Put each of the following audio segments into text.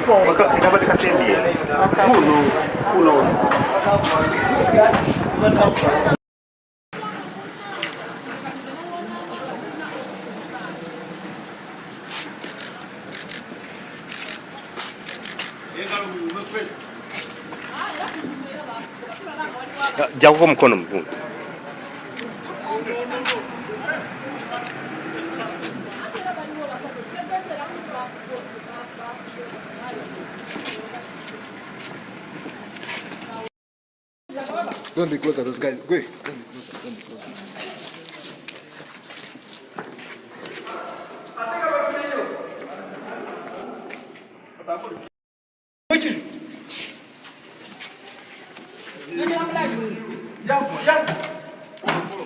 Kuno. Jakuko omukono mugundi. Don't be closer, those guys. Go. Don't be closer. Don't be closer.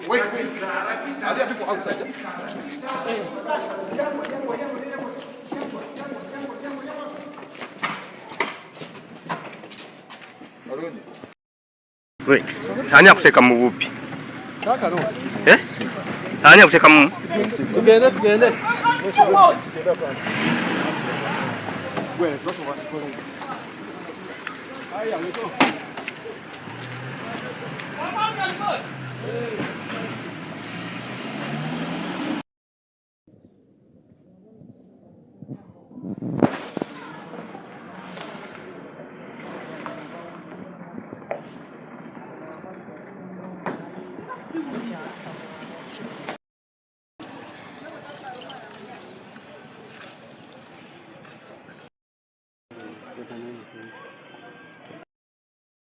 Wait, wait. Are there people outside? Wait. Ani akuteeka mu bubbi? Eh? Ani akuteeka mu? Tugende tugende.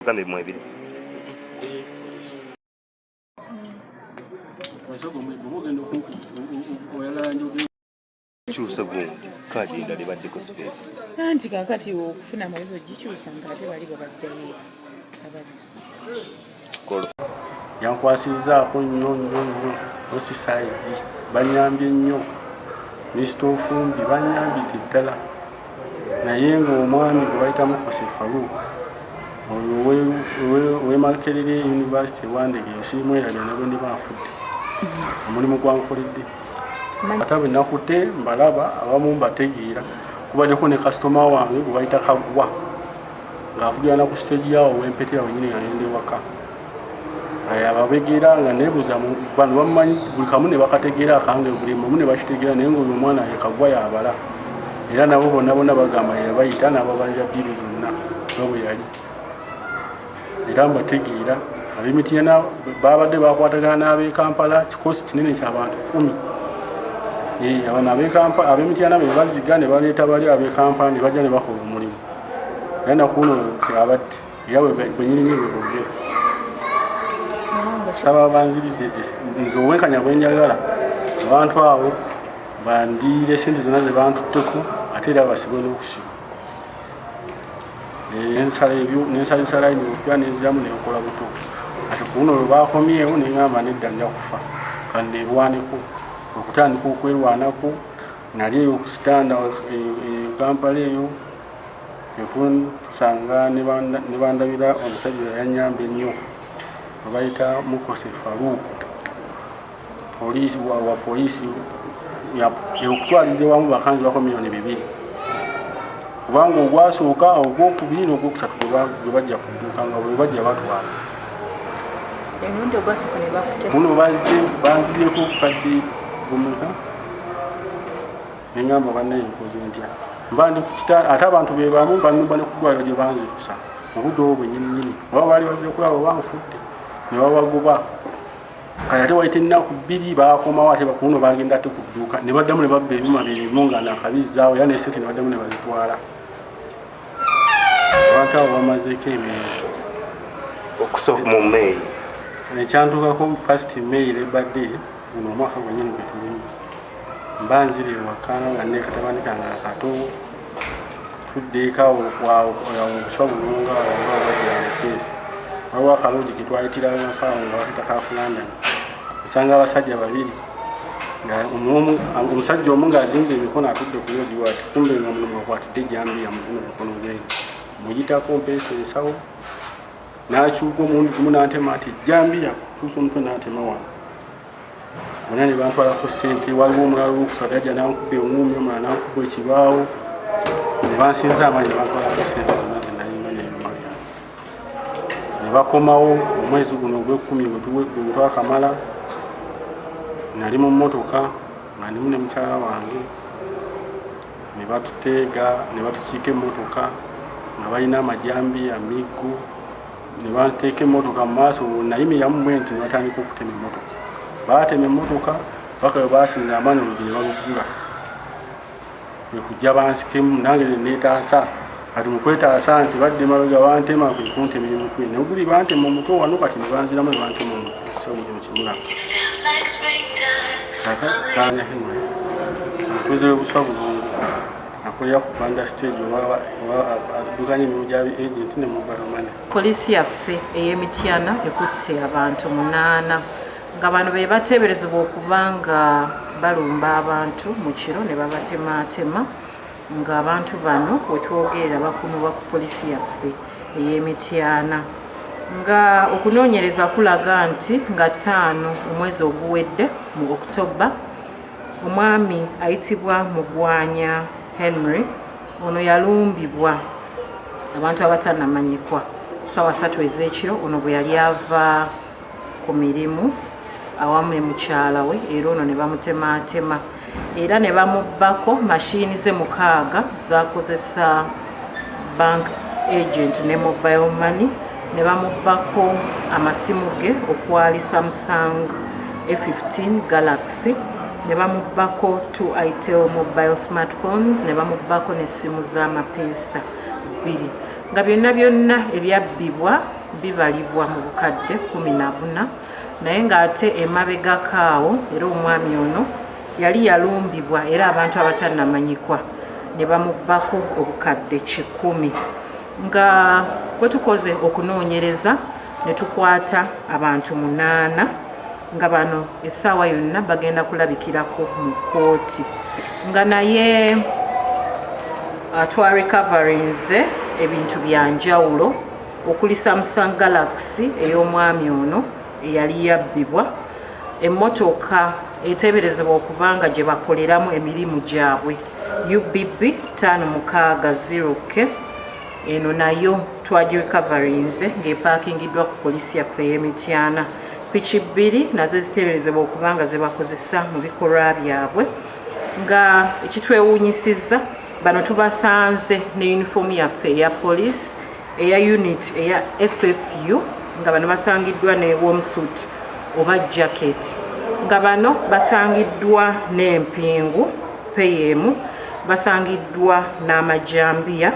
Gambe mwebiri. Kyusa gundi. Kaadi endala ebaddeko space. Anti kaakati okufuna amagezi ogikyusa ng'ate bali babajjayo abazzi. Yankwasirizaako nnyo nnyo nnyo osisaidi banyambye nnyo Minisita Ofumbi banyambidde ddala naye ng'omwami gwe bayita Mukose Farouk oyo ow'e Makerere University Wandege nsiimwerabira ne bwe ndiba nfudde omulimu gwankoledde ate bwe nakutte mbalaba abamu mbategeera kubaddeko ne kasitoma wange gwe bayita Kagwa ng'avugira na ku siteegi yawo wempetera wenyini nga ngenda ewaka ababegera nga nebuuza bano bamumanyi buli kamu ne bakategeera akange buli mumu ne bakitegeera naye nga oyo omwana ye Kagwa yabala era nabo bonna bonna bagamba yabayita n'ababalira ddiiru zonna nga bwe yali era mbategeera ab'emityana babadde bakwatagana n'ab'e Kampala kikosi kinene ky'abantu 10 abano ab'emityana be baziga ne baleeta bali ab'e Kampala ne bajja ne bakola omulimu era nakuno abadde era bwenyininyini bwe boogera saba banzirize nze obwenkanya bwe njagala abantu abo bandiire sente zonna ze bantutteko ate era basibwe n'okusiba nensala ebyo nensala layini obupya nenziramu nenkola buto ate ku luno lwe bakomyewo neŋŋamba nedda nja kufa kanneerwaneko okutandika okwerwanako nali eyo ku kitanda e Kampala eyo ekunsanga ne bandabira omusajja yanyamba ennyo babayita Mukose Farouk poliisi wa poliisi okutwaliza ewamu bakanzi bako 2,000,000 kubanga ogwasooka ogwokubiri n'ogwokusatu gwe bajja ku dduuka nga bwe bajja batwala muno bazze banzibyeko obukadde bumeka neŋŋamba bannaye nkoze ntya mba ndi ku kitanda ate abantu be bamu banumba ne ku ddwaliro gye banzikusa mu budde obwo bwennyininyini oba baali bazze kulaba oba nfudde ne babagoba kale ate wayita ennaku 2 baakomawo ate kuno bagenda ate ku dduuka ne baddamu ne babba ebyuma bye bimu nga naakabizzaawo era n'esente ne baddamu ne bazitwala abantu abo bamazeeko emirimu okusooka mu May ekyantuukako first May Labor Day guno omwaka gwennyini gwe tulimu mba nzira ewaka nga ne katabani kange akato tudde eka obuswa bulunga awo nga obajja keesi waliwo akaloogi ke twayitirangako awo nga bakayita ka London nsanga abasajja babiri omusajja omu ng'azinze emikono atudde ku loogi bw'ati kumbe nga muno mwakwatidde ejjambiya mu guno mukono gwe muyitako mpeesa ensawo n'akyuka omulundi gumu n'antema nti ejjambiya tuusa omutwe n'antema wano bonna ne bantwalako ssente waliwo omulala olwokusatu yajja n'ankuba eŋŋumi omulala n'ankuba ekibaawo ne Bansinza amaanyi, ne bantwalako sente zonna ze nalina n'ebyuma byange, ne bakomawo omwezi guno ogw'ekkumi gwe twakamala. Nali mu mmotoka nga ndimu ne mukyala wange, ne batuteega ne batukiika emmotoka nga balina amajambiya, miggo, ne bateeka emmotoka mu maaso. Nayimiriramu bwe nti, ne batandika okutema emmotoka. Baatema emmotoka paka we baasinza amaanyi, oluggi ne baluggula, kwe kujja bansikemu, nange ne neetaasa. Kati mu kwetaasa nti badde mabega bantema, kwe kuntema emutwe, ne guli bantema omutwe wano. Kati ne banziramu ne bantema omutwe, ekisawo kino kimulaba. Kanya Henry, omutuuze w'e Buswa Bulungu, akolera ku Banda Stage, oba addukanya emirimu gya agent ne mobile money. Poliisi yaffe ey'Emityana ekutte abantu munaana, nga bano be bateeberezebwa okuba nga balumba abantu mu kiro ne babatemaatema, ng'abantu bano wetwogerera bakuumibwa ku poliisi yaffe ey'Emityana, nga okunoonyereza kulaga nti nga 5 omwezi oguwedde mu Okutoba, omwami ayitibwa Mugwanya Henry ono yalumbibwa abantu abatanamanyikwa 3:00 ez'ekiro, ono bwe yali ava ku mirimu awamu ne mukyala we, era ono ne bamutematema era ne bamubbako mashiini ze 6 zakozesa bank agent ne mobile money, ne bamubbako amasimu ge okwali Samsung A15 Galaxy, ne bamubbako 2 Itel mobile smartphones, ne bamubbako n'essimu z'amapeesa bbiri, nga byonna byonna ebyabbibwa bibalibwa mu bukadde 14. Naye ng'ate emabegako awo era omwami ono yali yalumbibwa era abantu abatannamanyikwa ne bamubbako obukadde 100, nga bwe tukoze okunoonyereza ne tukwata abantu munaana, nga bano essaawa yonna bagenda kulabikirako mu kkooti. Nga naye twarecoverinze ebintu bya njawulo okuli Samsung Galaxy ey'omwami ono eyali yabbibwa, emmotoka eteeberezebwa okuba nga gye bakoleramu emirimu gyabwe UBB 560K, eno nayo twagirecoverinze ng'epaakingiddwa ku poliisi yaffe ey'Emityana, piki bbiri nazo eziteeberezebwa okuba nga ze bakozesa mu bikolwa byabwe. Nga ekitwewuunyisizza, bano tubasanze ne yunifoomu yaffe eya poliisi eya unit eya FFU, nga bano basangiddwa ne warmsuit oba jacket, nga bano basangiddwa n'empingu peyemu, basangiddwa n'amajambiya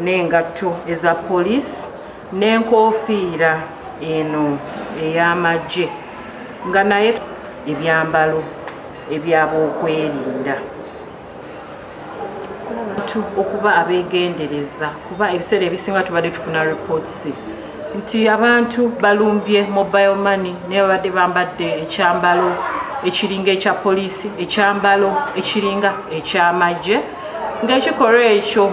n'engatto eza poliisi n'enkofiira eno ey'amagye, nga naye ebyambalo ebyabookwerinda. Okuba abeegendereza, kuba ebiseera ebisinga tubadde tufuna reports nti abantu balumbye mobile money naye babadde bambadde ekyambalo ekiringa ekya poliisi, ekyambalo ekiringa ekyamagye, ng'ekikolwa ekyo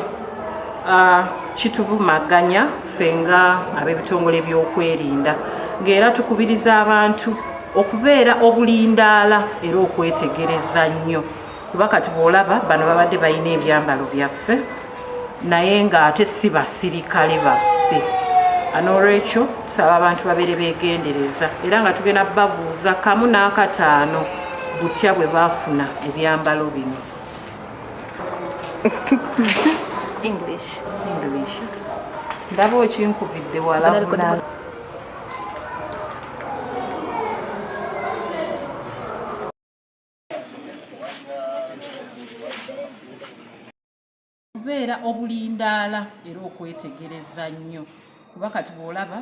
kituvumaganya ffe nga ab'ebitongole by'okwerinda, ng'era tukubiriza abantu okubeera obulindaala era okwetegereza nnyo, kuba kati bw'olaba bano babadde balina ebyambalo byaffe naye ng'ate si basirikale baffe. N'olwekyo tusaba abantu babeere beegendereza, era nga tugenda babuuza kamu n'akataano butya bwe baafuna ebyambalo bino. English. English. Ndaba okinkubidde wala. Bulala. Kubeera obulindaala era okwetegereza nnyo, kuba kati bw'olaba